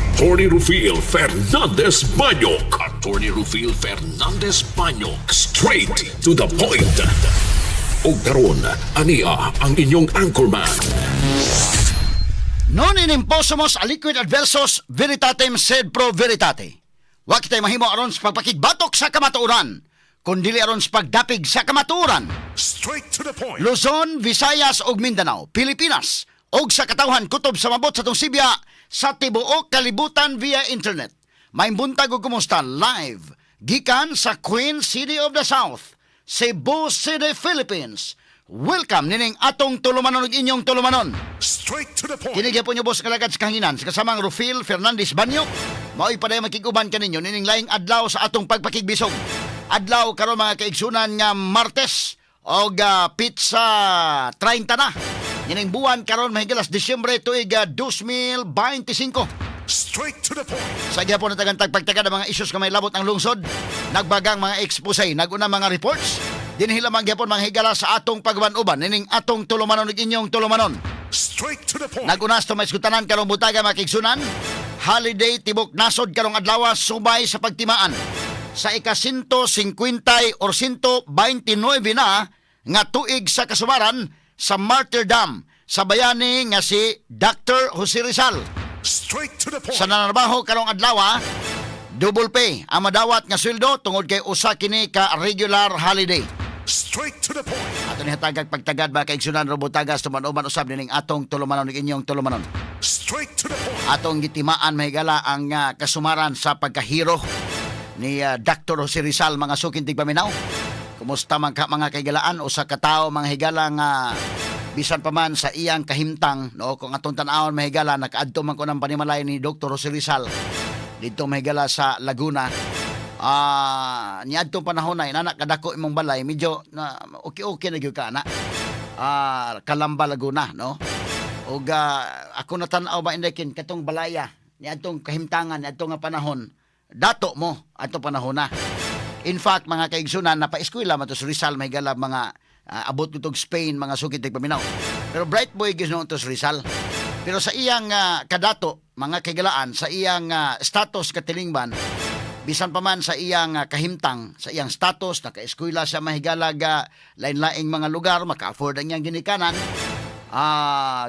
Attorney Rufil Fernandez Banyok. Attorney Rufil Fernandez Banyok. Straight to the point. Og karon, ania ang inyong anchorman. Non in imposumus aliquid adversus veritatem sed pro veritate. Wa kitay mahimo aron sa pagpakigbatok sa kamatuoran, kun dili aron sa pagdapig sa kamatuoran. Straight to the point. Luzon, Visayas ug Mindanao, Pilipinas ug sa katawhan kutob sa mabot sa atong sibya sa tibuok kalibutan via internet. Maayong buntag ug kumusta live gikan sa Queen City of the South, Cebu City, Philippines. Welcome nining atong tulumanon ug inyong tulumanon. Straight to the point. Kini gyapon nyo boss kalagad sa kahanginan sa kasamang Rufil Fernandez Banyo. Mao'y padayon makig-uban kaninyo nining laing adlaw sa atong pagpakigbisog. Adlaw karon, mga kaigsunan, nga Martes og petsa 30 na nining buwan karon, mahigalas, Disyembre, tuig 2025. Straight to the point. Sa gyapon natagan pagtagad ang mga isyus nga may labot ang lungsod, nagbagang mga expose, naguna mga reports, dinhi lamang gyapon, mga higala, sa atong pagban-uban nining atong tulumanon ug inyong tulumanon. Straight to the point. Nagunas to may iskutanan karong butaga, mga kaigsunan. Holiday tibok nasod karong adlaw subay sa pagtimaan sa ika-150 or 129 na nga tuig sa kasumaran sa martyrdom sa bayani nga si Dr. Jose Rizal. Straight to the point. Sa nanarbaho karong adlaw, double pay ang madawat nga sweldo tungod kay usa kini ka regular holiday. Straight to the point. Ato ni hatagag pagtagad, mga kaigsunan, robutagas tuman-uban usab nining atong tulumanon ug inyong tulumanon. Straight to the point. Atong gitimaan, mahigala, ang kasumaran sa pagkahero ni Dr. Jose Rizal, mga suking tigpaminaw. Kumusta man ka, mga kaigalaan? Usa ka tawo, mga higala, nga bisan pa man sa iyang kahimtang, no, kung atong tan-awon, mahigala, nakaadto man ko ng panimalay ni Dr. Jose Rizal dito, mahigala, sa Laguna. Niadtong panahon na inana kadako imong balay, medyo na okay-okay na gyud ka ana. Calamba, Laguna, no? Ug ako natan-aw ba, indekin katong balaya niadtong kahimtangan niadtong nga panahon, dato mo atong panahon na. In fact, mga kaigsunan, napaeskwela man to si Rizal, mahigala, mga abot nitong Spain, mga sukit paminaw. Pero bright boy gyud noon to si Rizal. Pero sa iyang kadato, mga kaigalaan, sa iyang status katilingban, bisan pa man sa iyang kahimtang, sa iyang status, naka-eskwela siya, mahigala, ga lain-laing mga lugar, maka-afford ang iyang ginikanan.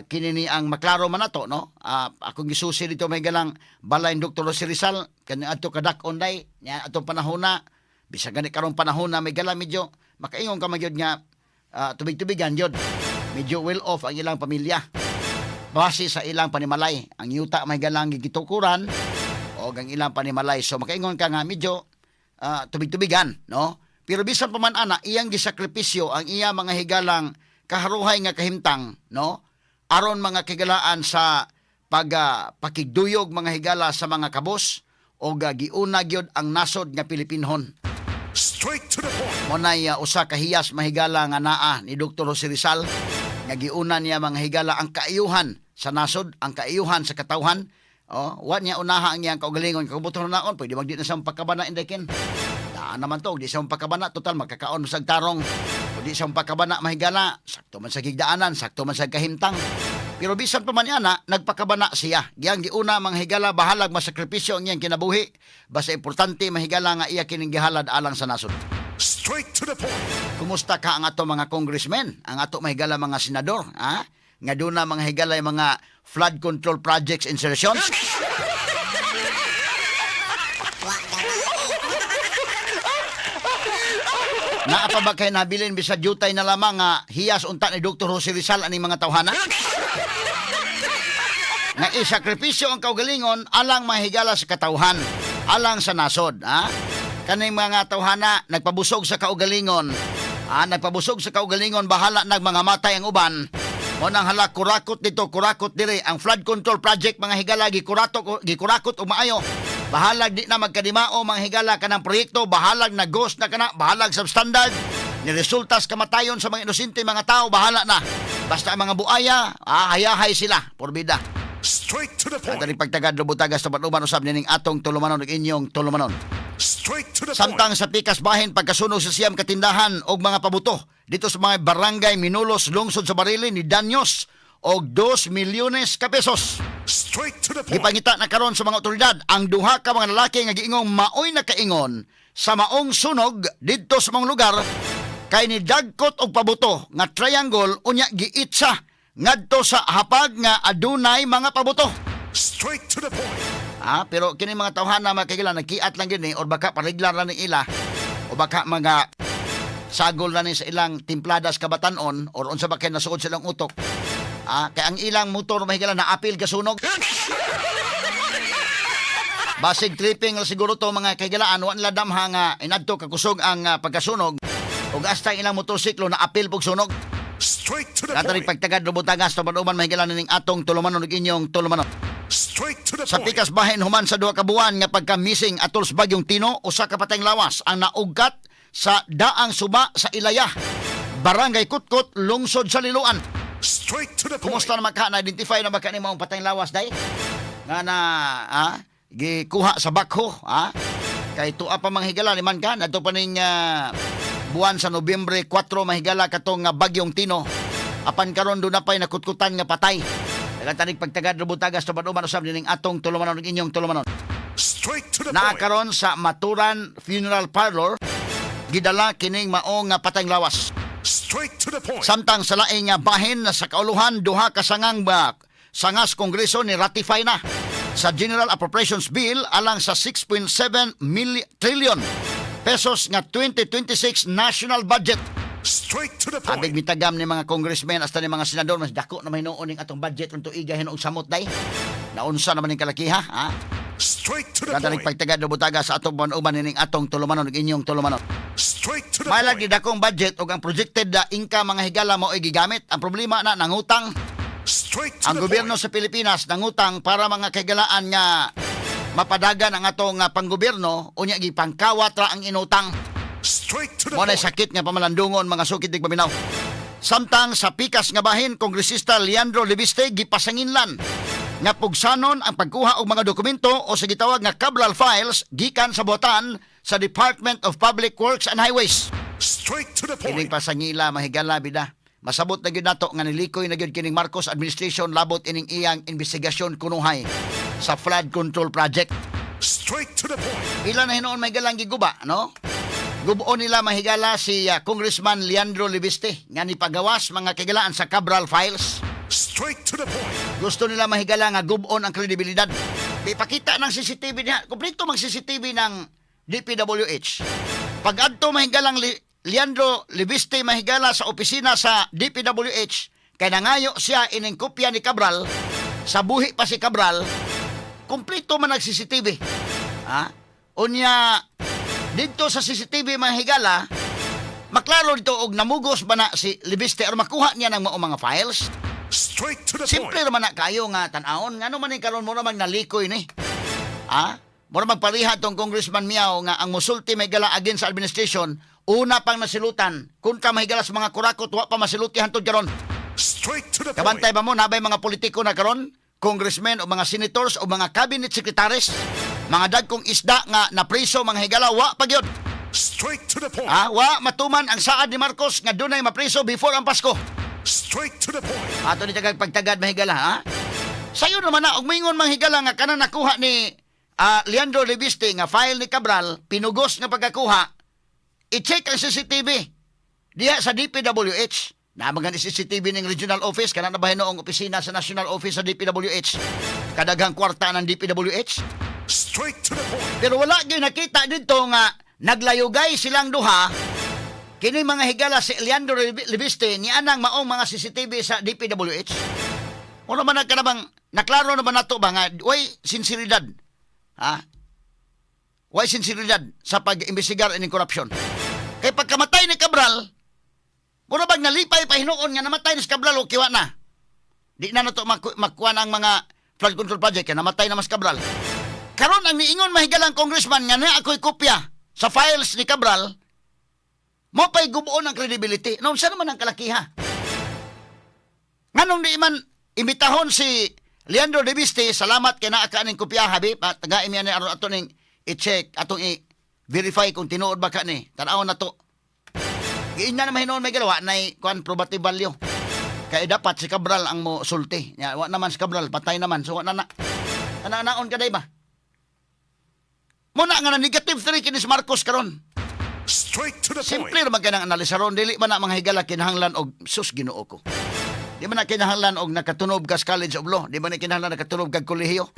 Kini ni ang maklaro man ato, no? Akong gisusi dito, mahigalang balay ni Dr. Jose Rizal kani adto kadak-on day nya atong panahon na, bisan gani karong panahon na, may gala medyo makaingon ka magyud nga tubig-tubigan gyud, medyo well off ang ilang pamilya base sa ilang panimalay, ang yuta may galang gitukuran o ang ilang panimalay, so makaingon ka nga medyo tubig-tubigan, no? Pero bisan pa man ana, iyang gisakripisyo ang iya, mga higalang, kaharuhay nga kahimtang, no, aron, mga kigalaan, sa pag pakigduyog, mga higala, sa mga kabos o giuna gyud ang nasod nga Pilipinhon. Straight to the point. Mo nay usa ka hiyas, mahigala, nga naa ni Dr. Jose Rizal nga giuna niya, mga higala, ang kaayuhan sa nasod, ang kaayuhan sa katawhan. Oh, wa niya unaha ang iyang kaugalingon. Kabuton naon, pwede magdi na siyang pagkabana, indekin. Daan naman to, di siyang pagkabana, total magkakaon sa tarong. O di siyang pagkabana, mahigala, sakto man sa gigdaanan, sakto man sa kahimtang. Pero bisan pa man niya na, nagpakabana siya. Giyang giuna, mga higala, bahalag masakripisyo ang iyang kinabuhi. Basta importante, mahigala, nga iya kining gihalad alang sa nasod. Straight to the point. Kumusta ka ang ato mga congressmen, ang ato mahigala mga senador, ha? Nga doon na, mga higala, yung mga flood control projects insertions. Wa gani. Naa pa ba kay nabilin bisag jutay na lamang nga hiyas unta ni Dr. Jose Rizal aning mga tawhana? Nga isakripisyo ang kaugalingon alang, mahigala, sa katawhan, alang sa nasod, ha? Kaning mga tawhana nagpabusog sa kaugalingon. Nagpabusog sa kaugalingon, bahala nag mga matay ang uban. Mo nang hala kurakot dito, kurakot dire ang flood control project, mga higala, gikurato gikurakot og maayo. Bahalag di na magkadimao, mga higala, kanang proyekto, bahalag na ghost na kana, bahalag substandard. Ni resultas kamatayon sa mga inosente mga tao, bahala na. Basta ang mga buaya, hayahay sila, porbida. Straight to the point. At pagtagad lubutagas taban-uban usab nining atong tulumanon ug inyong tulumanon. Straight to the point. Samtang sa pikas bahin pagkasunog sa 9 ka tindahan og mga pabuto dito sa mga barangay Minulos, lungsod sa Barili, ni danyos og 2 milyones ka pesos. Straight Straight to the point. Gipangita na karon sa mga otoridad ang duha ka mga lalaki nga giingong maoy nakaingon sa maong sunog didto sa maong lugar kay nidagkot og pabuto nga triangle, unya giitsa ngadto sa hapag nga adunay mga pabuto. Straight to the point. Ah, pero kini mga tawhana, mga kahigalaan, nagkiat lang gyud ni or baka pariglar ra ni ila o baka mga sagol na ni sa ilang timpladas kabatanon or unsa ba kay nasuod silang utok. Ah, kay ang ilang motor, mga higala, na apil kasunog. Basig tripping lang siguro to, mga kahigalaan, wa nila damha nga inadto kakusog ang pagkasunog ug hasta ang ilang motorsiklo na apil pug sunog. Straight to the Katarik point. pagtagad rubutagas tuman-uman, mahigalaan, ning atong tulumanon ug inyong tulumanon. Straight to the Sa point. pikas bahin, human sa 2 ka buwan nga pagka-missing atol sa bagyong Tino, usa ka patayng lawas ang naugkat sa Daang Suba sa Ilaya, Barangay Kutkot, lungsod sa Liloan. Straight to the point. Kumusta naman ka? Na-identify na ba ka ni maong patayng lawas, day? Nga na, gikuha sa bakho, ha? Kay tuwa pa, mga higala, liman ka, nato pa ning buwan sa Nobyembre 4, mahigala, katong nga bagyong Tino. Apan karon doon na pa'y nakutkutan nga patay. Nagatanig pagtagad rubutagas tuman-uman usab nining atong tulumanon ug inyong tulumanon. Straight to the Naa point. karon sa Maturan Funeral Parlor gidala kining maong nga patayng lawas. Straight to the point. Samtang sa laing nga bahin sa kauluhan, duha ka sangang ba sangas kongreso ni ratify na sa General Appropriations Bill alang sa 6.7 trillion pesos nga 2026 national budget. Straight to the point. Abig mitagam ni mga congressmen hasta ni mga senador, mas dako na mahinuon ning atong budget kung tuiga hinuong samot, day. Naunsa naman ning kalakiha, ha? Straight to the Katanig point. pagtagad butaga sa atong uban ning atong tulumanon ug inyong tulumanon. Straight to the Malag point. ni dakong budget ug ang projected income, mga higala, mao gigamit. Ang problema na nangutang Straight to ang the gobyerno point. sa Pilipinas, nangutang para, mga kahigalaan, nga mapadagan ang atong panggobyerno, unya gipangkawat ra ang inutang. Straight to the Mo na point. sakit nga pamalandungon, mga sukit paminaw. Samtang sa pikas nga bahin, Kongresista Leandro Leviste gipasanginlan nga pugsanon ang pagkuha og mga dokumento o sa gitawag nga Cabral Files gikan sa botan sa Department of Public Works and Highways. Straight to the Kining point. pasangila, mahigala bida. Masabot na gyud nato nga nilikoy na gyud kining Marcos administration labot ining iyang investigasyon kunuhay sa flood control project. Straight to the point. Ila na hinuon, mahigalang giguba, no? Gubuon nila, mahigala, si Congressman Leandro Leviste nga nipagawas, mga kahigalaan, sa Cabral Files. Straight to the point. Gusto nila, mahigala, nga gubon ang kredibilidad. Ipakita ng CCTV niya, kumpleto mang CCTV ng DPWH. Pag adto, mahigalang Leandro Leviste, mahigala, sa opisina sa DPWH, kay nangayo siya ining kopya ni Cabral, sa buhi pa si Cabral, kumpleto man ang CCTV. Ha? Unya, dito sa CCTV, mga higala, maklaro dito og namugos ba na si Leviste or makuha niya ng maong mga files. Straight to the Simple point. naman na kayo nga tan-awon. Ngano man ni karon mo namang nalikoy ni? Ha? Mura magpariha tong Congressman Miao nga ang musulti may gala against sa administration, una pang nasilutan. Kung ka mahigala sa mga kurakot, wa pa masiluti hantod karon. Straight to the point. Kabantay ba mo, nabay mga politiko na karon, congressmen o mga senators o mga cabinet secretaries, mga dagkong isda nga napriso, mga higala, wa pa gyud. Straight to the point. Ha? Wa matuman ang saad ni Marcos nga dunay mapriso before ang Pasko. Straight to the point. Ato ni tagag pagtagad, mahigala, ha? Sayo naman na og moingon, manghigala, nga kanang nakuha ni Leandro Leviste nga file ni Cabral pinugos nga pagkakuha. I-check ang CCTV diha sa DPWH. Naa man CCTV ning regional office kana na ba hinuong opisina sa national office sa DPWH. Kadaghang kwarta ng DPWH. Straight to the point. Pero wala gyud nakita dito nga naglayugay silang duha kini, mga higala, si Leandro Leviste ni anang maong mga CCTV sa DPWH. Wala man na ka na bang naklaro na ba nato ba nga way sinseridad? Ha? Way sinseridad sa pag-imbestigar ining korupsyon. Kay pagkamatay ni Cabral, mura bang nalipay pa hinuon nga namatay ni si Cabral o kiwa na. Di na nato makuha ang mga flood control project kay namatay na mas Cabral. Karon ang niingon, mahigalang congressman nga na ako'y kopya sa files ni Cabral, mo pa'y gubuon ang credibility. Noon sa naman ang kalakiha? Nganong di man imbitahon si Leandro Leviste, "Salamat kay naa ka ning kopya, habi, tagai mi ani aron ato ning i-check, atong i-verify kung tinuod ba ka ni. Tan-awon na to." Giingnan naman hinuon may galawa nay kuan probative value. Kaya dapat si Cabral ang mo sulti. Ya, wa naman si Cabral, patay naman. So wa na na. Ana-anaon ka day ba? Muna nga na negative 3 kinis Marcos karon. Straight to the point. Simple ra man kanang analisa ron, dili man na mga higala kinahanglan og, sus, Ginoo ko. Di man na kinahanglan og nakatunob ka sa College of Law, di man na kinahanglan nakatunob kag kolehiyo.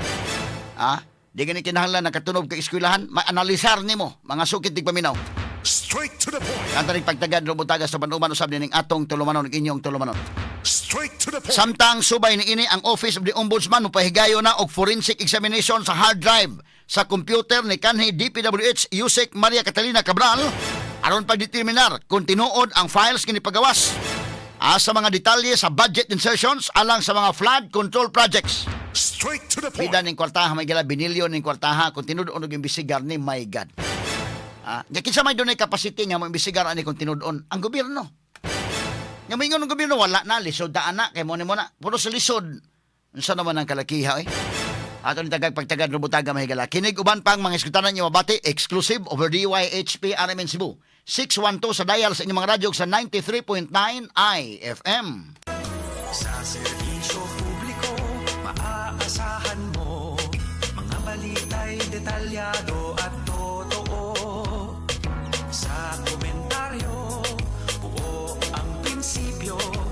Ah, di gani kinahanglan nakatunob kag eskwelahan, maanalisar nimo, mga sukit tigpaminaw. Straight to the point. Ang tanig pagtagad robutaga sa panuman usab nining atong tulumanon ug inyong tulumanon. Straight to the point. Samtang subay ni ini, ang Office of the Ombudsman mopahigayo na og forensic examination sa hard drive sa computer ni kanhi DPWH Usec Maria Catalina Cabral aron pagdeterminar kung tinuod ang files kini pagawas sa mga detalye sa budget insertions alang sa mga flood control projects. Straight to the point. Pida ning kwartaha, may gala, binilyon ning kwartaha kung tinud-on og imbestigar ni, my God. Ah, nya kinsa may dunay capacity nga mo imbestigar ani kung tinud-on? Ang gobyerno. Nga moingon ng gobyerno, wala na, lisod na ana kay mo ni mo na. Puro sa lisod. Unsa naman ang kalakiha eh? Ato ni tagag pagtagad robutaga, mahigala. Kinig uban pang mga eskutanan niyo mabati exclusive over DYHP RMN Cebu. 612 sa dial sa inyong mga radyo sa 93.9 IFM. Sa